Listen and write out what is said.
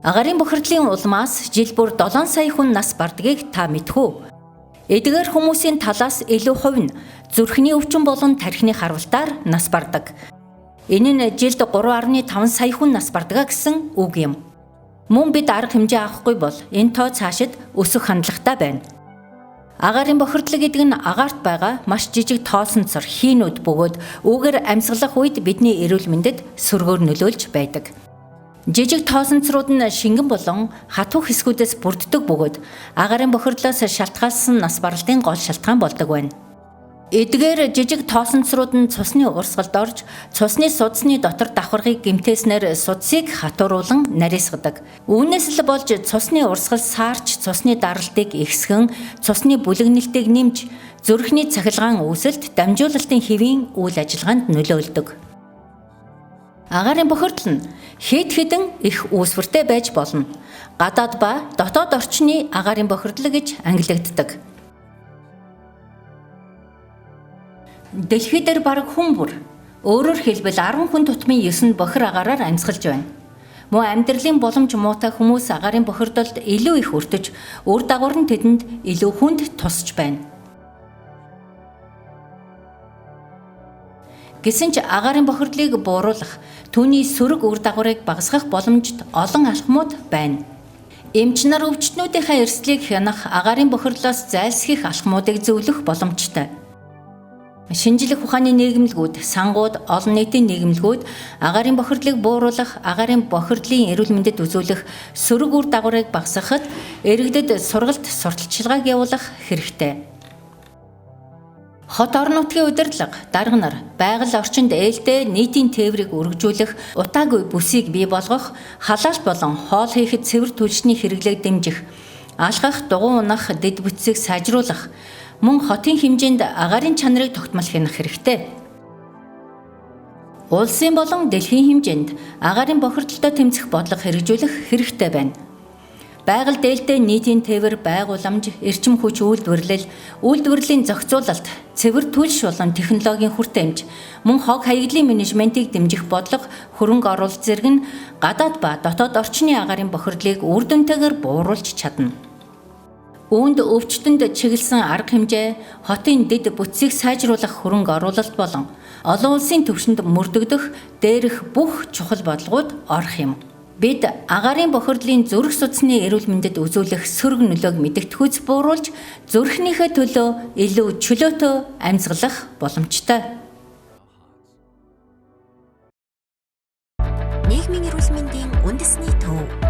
Агаарын бохирдлын улмаас жил бүр 7 сая хүн нас бардгийг та мэдэх үү? Эдгээр хүмүүсийн талаас илүү хувь нь зүрхний өвчин болон тархины харвалтаар нас бардаг. Энэ нь жилд 3.5 сая хүн нас бардгаа гэсэн үг юм. Мөн бид арга хэмжээ авахгүй бол энэ тоо цаашид өсөх хандлагатай байна. Агаарын бохирдол гэдэг нь агаарт байгаа маш жижиг тоосонцор хийнүүд бөгөөд үүгээр амьсгалах үед бидний эрүүл мэндэд сөргөөр нөлөөлж байдаг. Жижиг тоосонцрууд нь шингэн болон хатуу хэсгүүдээс бүрддэг бөгөөд агаарын бохирдлоос шалтгаалсан нас баралтын гол шалтгаан болдог байна. Эдгээр жижиг тоосонцрууд нь цусны урсгалд орж, цусны судасны дотор давхаргыг гэмтээснээр судсыг хатууруулан нарийсгадаг. Үүнээс л болж цусны урсгал саарч цусны даралтыг ихсгэн, цусны бүлэгнэлтийг нэмж, зүрхний цахилгаан үүсэлт, дамжуулалтын хэвийн үйл ажиллагаанд нөлөөлдөг. Агаарын бохирдол нь хэд хэдэн их үүсвэртэй байж болно. Гадаад ба дотоод орчны агаарын бохирдол гэж ангилагддаг. Дэлхий дээр бараг хүн бүр, өөрөөр хэлбэл 10 хүн тутмын 9 нь бохир агаараар амьсгалж байна. Мөн амьдралын боломж муутай хүмүүс агаарын бохирдолд илүү их өртөж, үр дагавар нь тэдэнд илүү хүнд тусч байна. Гэсэн ч агаарын бохирдлыг бууруулах, түүний сөрөг үр дагаврыг багасгах боломжит олон алхмууд байна. Эмч нар өвчтнүүдийнхээ эрсдлийг хянах, агаарын бохирдлоос зайлсхийх алхмуудыг зөвлөх боломжтой. Шинжлэх ухааны нийгэмлэгүүд, сангууд, олон нийтийн нийгэмлэгүүд агаарын бохирдлыг бууруулах, агаарын бохирдлын эрүүл мэндэд үзүүлэх сөрөг үр дагаврыг багасгахад иргэдэд сургалт сурталчилгааг явуулах хэрэгтэй. Хот орон нутгийн удирдлага, дарга нар байгаль орчинд ээлтэй нийтийн тээврийг өргөжүүлэх, утаагүй бүсийг бий болгох, халаалт болон хоол хийхэд цэвэр түлшний хэрэглээг дэмжих, алхах, дугуй унах дэд бүтцийг сайжруулах, мөн хотын хэмжээнд агаарын чанарыг тогтмол хянах хэрэгтэй. Улсын болон дэлхийн хэмжээнд агаарын бохирдолтой тэмцэх бодлого хэрэгжүүлэх хэрэгтэй байна. Байгаль дээлтэй нийтийн тээвэр, байгууламж, эрчим хүч үйлдвэрлэл, үйлдвэрлэлийн зохицуулалт, цэвэр түлш болон технологийн хүртээмж, мөн хог хаягдлын менежментийг дэмжих бодлого, хөрөнгө оруулалт зэрэг нь гадаад ба дотоод орчны агаарын бохирдлыг үр дүнтэйгээр бууруулж чадна. Үүнд өвчтөнд чиглэсэн арга хэмжээ, хотын дэд бүтцийг сайжруулах хөрөнгө оруулалт болон олон улсын түвшинд мөрдөгдөх дээрх бүх чухал бодлогууд орох юм. Бид агаарын бохирдлын зүрх судасны эрүүл мэндэд үзүүлэх сөрөг нөлөөг мэдэгдэхүйц бууруулж, зүрхнийхээ төлөө илүү чөлөөтэй амьсгалах боломжтой. Нийгмийн эрүүл мэндийн үндэсний төв.